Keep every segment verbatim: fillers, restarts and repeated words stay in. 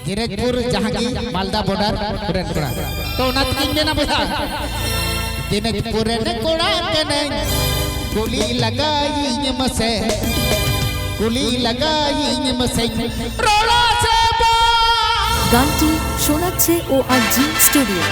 ᱫᱤᱱᱟᱡᱽᱯᱩᱨ ᱡᱟᱦᱟᱸᱜᱤ ᱢᱟᱞᱫᱟ ᱵᱚᱰᱟᱨ ᱨᱮᱱ ᱠᱚᱲᱟ᱾ ᱛᱚ ᱚᱱᱟ ᱛᱮᱜᱤᱧ ᱢᱮᱱᱟ ᱵᱚᱭᱦᱟ, ᱫᱤᱱᱟᱡᱽᱯᱩᱨ ᱨᱮᱱ ᱠᱚᱲᱟ ᱠᱟᱹᱱᱟᱹᱧ, ᱠᱩᱞᱤ ᱞᱟᱜᱟᱭᱤᱧ ᱢᱟᱥᱮ, ᱠᱩᱞᱤ ᱞᱟᱜᱟᱭᱤᱧ ᱢᱟᱥᱮ, ᱨᱚᱲᱟ ᱥᱮ ᱵᱟᱝ? গানটি শোনাচ্ছে ও আর জি স্টুডিও।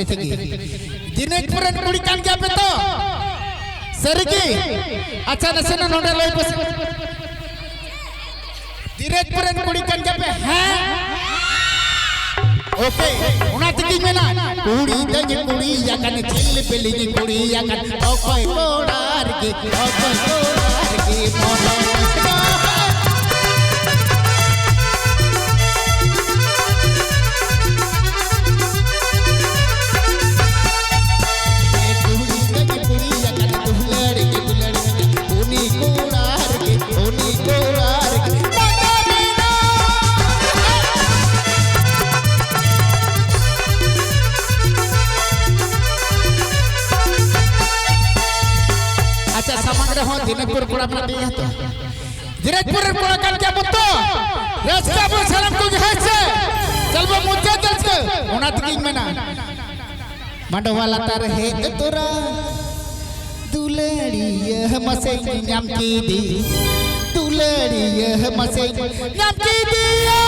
ᱛᱮᱜᱮ᱾ ᱫᱤᱱᱟᱡᱽᱯᱩᱨ ᱨᱮᱱ ᱠᱩᱲᱤ ᱠᱟᱱ ᱜᱮᱭᱟ ᱯᱮ ᱛᱚ? ᱥᱟᱹᱨᱤ ᱜᱮ? ᱟᱪᱪᱷᱟ, ᱱᱟᱥᱮᱱᱟᱜ ᱱᱚᱰᱮ ᱞᱟᱹᱭ ᱯᱮᱥᱮ᱾ ᱫᱤᱱᱟᱡᱽᱯᱩᱨ ᱨᱮᱱ ᱠᱩᱲᱤ ᱠᱟᱱ ᱜᱮᱭᱟ ᱯᱮ? ᱦᱮᱸ? ᱳᱠᱮ, ᱚᱱᱟ ᱛᱮᱜᱮᱧ ᱢᱮᱱᱟ, ᱠᱩᱲᱤ ᱫᱚᱧ ᱠᱩᱲᱤ ᱟᱠᱟᱱ, ᱡᱷᱤᱞ ᱵᱤᱞᱤᱧ ᱠᱩᱲᱤ ᱟᱠᱟᱱ, ᱚᱠᱚᱭ ᱠᱚᱲᱟ ᱨᱮᱜᱮ, ᱚᱠᱚᱭ ᱠᱚᱲᱟ ᱨᱮᱜᱮ ᱢᱚᱱᱮ᱾ ᱩᱱᱤ ᱠᱚᱲᱟ ᱨᱮᱜᱮ, ᱩᱱᱤ ᱠᱚᱲᱟ ᱨᱮᱜᱮ ᱢᱚᱡᱟ ᱢᱮᱱᱟᱜ᱾ ᱟᱪᱪᱷᱟ, ᱥᱟᱢᱟᱝ ᱨᱮᱦᱚᱸ ᱫᱤᱱᱟᱡᱽᱯᱩᱨ ᱠᱚᱲᱟ ᱢᱮᱱᱟᱜ ᱞᱤᱧᱟ ᱛᱚ? ᱫᱤᱱᱟᱡᱽᱯᱩᱨ ᱨᱮᱱ ᱠᱚᱲᱟ ᱠᱟᱱ ᱜᱮᱭᱟ ᱵᱚᱱ ᱛᱚ? ᱨᱟᱹᱥᱠᱟᱹ ᱟᱵᱚ ᱥᱟᱱᱟᱢ ᱠᱚᱜᱮ, ᱦᱮᱸ ᱥᱮ? ᱪᱚᱞ ᱵᱚ ᱢᱩᱪᱟᱹᱫ ᱨᱟᱹᱥᱠᱟᱹ᱾ ᱚᱱᱟ ᱛᱮᱜᱤᱧ ᱢᱮᱱᱟ, ᱢᱟᱰᱣᱟ ᱞᱟᱛᱟᱨ ᱦᱮᱡ ᱛᱚᱨᱟ ᱫᱩᱞᱟᱹᱲᱤᱭᱟᱹ ᱢᱟᱥᱮᱧ ᱧᱟᱢ ᱠᱮᱫᱮ, ᱫᱩᱞᱟᱹᱲᱤᱭᱟᱹ ᱢᱟᱥᱮᱧ ᱧᱟᱢ ᱠᱮᱫᱮᱭᱟ᱾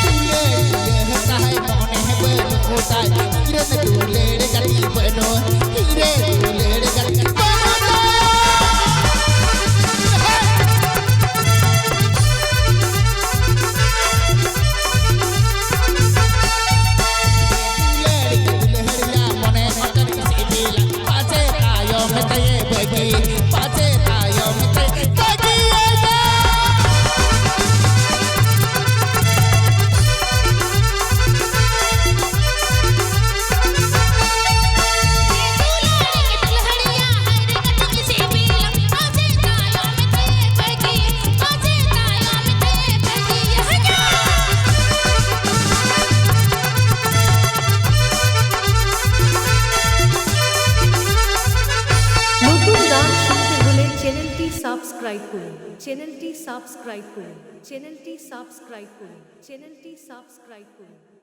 ᱫᱩᱞᱟᱹᱲᱤᱭᱟᱹ ᱛᱟᱦᱮᱸ ᱢᱚᱱᱮ ᱵᱟᱹᱱᱩᱜ ᱛᱟᱭ, ᱤᱧ ᱨᱮᱱ ᱫᱩᱞᱟᱹᱲ ᱜᱟᱛᱮ ᱵᱟᱹᱱᱩᱜ, ᱤᱧ ᱨᱮᱱ ᱫᱩᱞᱟᱹᱲ ᱜᱟᱛᱮ করুন, চ্যানেলটি সাবস্ক্রাইব করুন, চ্যানেলটি সাবস্ক্রাইব করুন, চ্যানেলটি সাবস্ক্রাইব করুন।